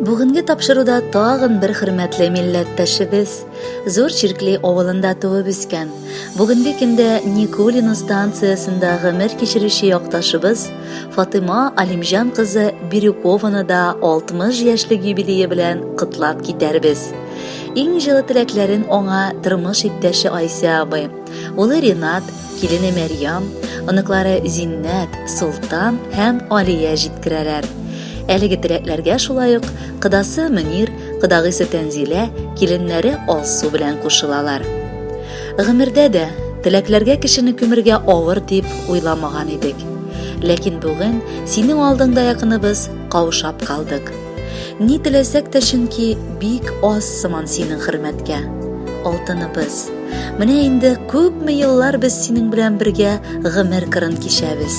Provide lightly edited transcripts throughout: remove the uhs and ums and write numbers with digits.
Бүгенге тапшыруда тагын бер хөрмәтле милләттәшебез, Зур Чиркли авылында туып үскән, бүгенге көндә Никулино станциясендә гомер кичерүче якташыбыз Фатыйма Алимҗан кызы Бирюкованы да 60 яшьлек юбилее белән котлап китәрбез. Иң җылы теләкләрен аңа тормыш иптәше Айсә абый, улы Ринат, килене Мәрьям, оныклары Зиннәт, Солтан һәм Алия җиткерәләр. Әлеге теләкләргә шулай ук кодасы Мөнир, кодагыйсы Тәнзилә, киленнәре Алсу белән кушылалар. Гомердә дә теләкләргә кешене күмергә авыр дип уйламаган идек. Ләкин бүген синең алдыңда якыныбыз каушап калдык. Ни теләсәк тә, чөнки бик аз сыман синең хөрмәткә. Алтыныбыз. Менә инде күпме еллар без синең белән бергә гомер кырын кичәбез.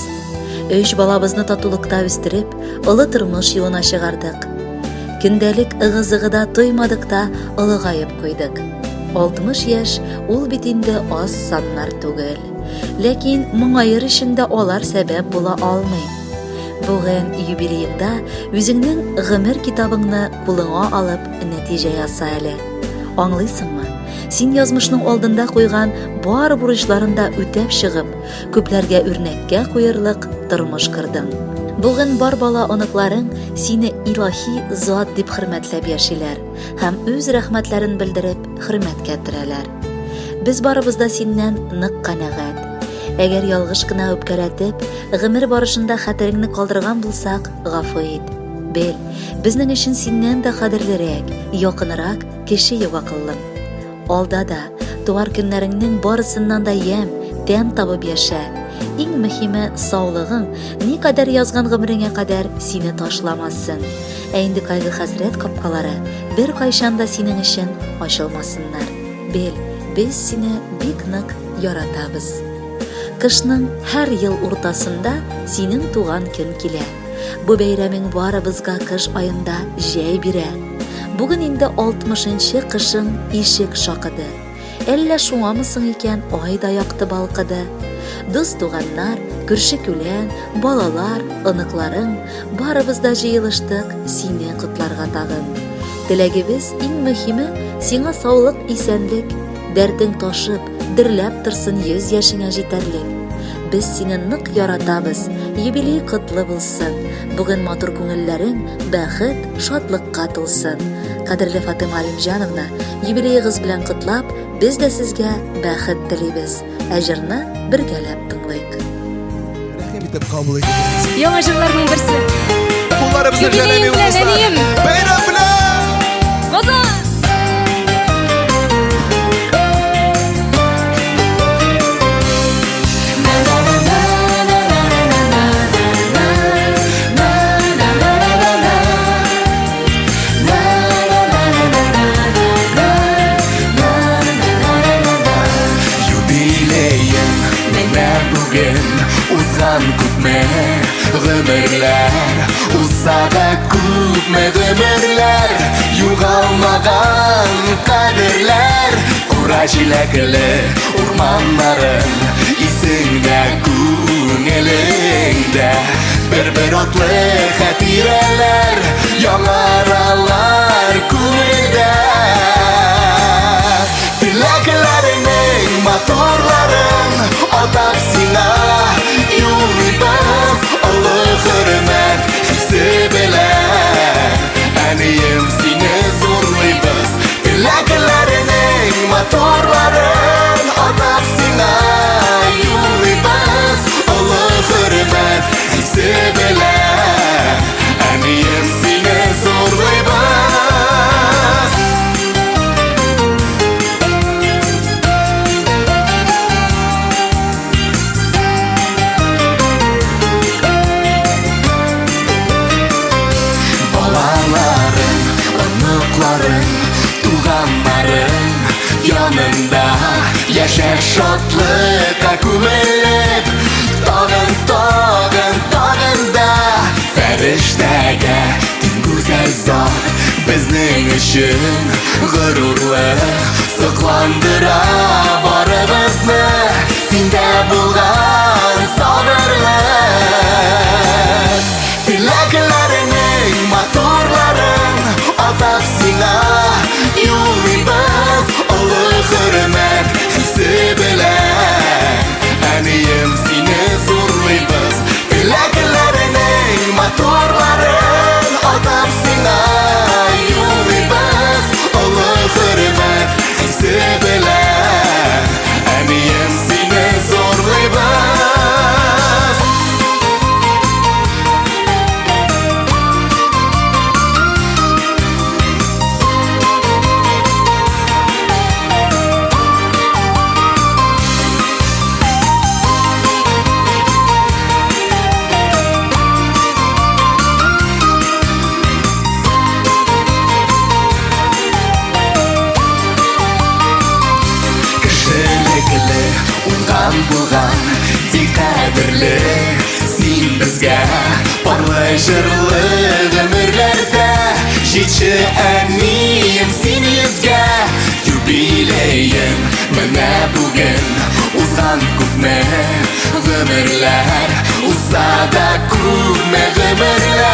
Өч балабызны татулыкта үстереп, олы тормыш юлына чыгардык. Көндәлек ыгы-зыгыда тоймадык та олыгаеп куйдык. 60 яшь ул бит инде аз саннар түгел. Ләкин моңаер өчен дә алар сәбәп була алмый. Бүген юбилееңда үзеңнең гомер китабыңны кулыңа алып нәтиҗә яса әле. Аңлыйсыңмы? Син язмышның алдында куйган бар бурычларын да үтәп чыгып, күпләргә үрнәккә куерлык тормыш кордың. Бүген бар бала оныкларың сине илаһи зат дип хөрмәтләп яшиләр һәм үз рәхмәтләрен белдереп хөрмәткә терәләр. Без барыбыз да синнән нык канәгать. Әгәр ялгыш кына үпкәләтеп, гомер барышында хәтереңне калдырган булсак, гафу ит. Бел, безнең өчен синнән дә кадерлерәк, якынрак кеше юк акыллым. Алда да, туар көннәреңнең барысыннан да ямь, тәм табып яшә. Иң мөһиме, саулыгың, никадәр язган гомереңә кадәр сине ташламасын. Ә инде кайгы-хәсрәт капкалары беркайчан да синең өчен ачылмасыннар. Бел, без сине бик нык яратабыз. Кышның һәр ел уртасында синең туган көн килә. Бу бәйрәмең барыбызга кыш аенда җәй бирә. Бүген инде 60-нчы кышың ишек шакыды. Әллә шуңамы соң икән, ай да якты балкыды. Дус-туганнар, күрше-күлән, балалар, оныкларың, барыбыз да җыелыштык сине котларга тагын. Теләгебез иң мөһиме, сиңа саулык, исәнлек, дәртең ташып, дөрләп торсын 100 яшеңә җитәрлек. Без сине нык яратабыз, юбилей котлы булсын. Бүген матур күңелләрең бәхет, шатлыкка тулсын. Кадерле Фатыйма Алимҗановна, юбилеегыз белән котлап, без дә сезгә бәхет телибез. Ә җырны бергәләп тыңлыйк. Рәхим итеп кабул итегез. Яңа җырларның берсе. Кулларыбызны Юбилеең белән, әнием! Бәйрәм белән! Казан! Юбилеем менә бүген узган күпме гомерләр Узса да күпме гомерләр югалмаган кадерләр Кура җиләкле урманнарың исеңдә күңелеңдә Бер-бер атлы хатирәләр яңаралар күңелдә Теләкләреңнең матурларын атап сиңа юллыйбыз Олы хөрмәт хисе белән Әнием сине зурлыйбыз Теләкләреңнең матурларын атап сиңа юллыйбыз Олы хөрмәт хисе белән Әнием сине зурлыйбыз Балаларың, оныкларың, туганнарың янында яшә шатлыкка күмелеп, тагын, тагын, тагын да фәрештәгә тиң гүзәл зат безнең өчен горурлык сокландыра барыбызны синдә булган сабырлык. Теләкләреңнең матурларын Кадерле син безгә, парлы җырлы гомерләрдә. Җитче, әнием, син йөзгә. Юбилеең менә бүген. Узган күпме гомерләр, узса да күпме гомерләр.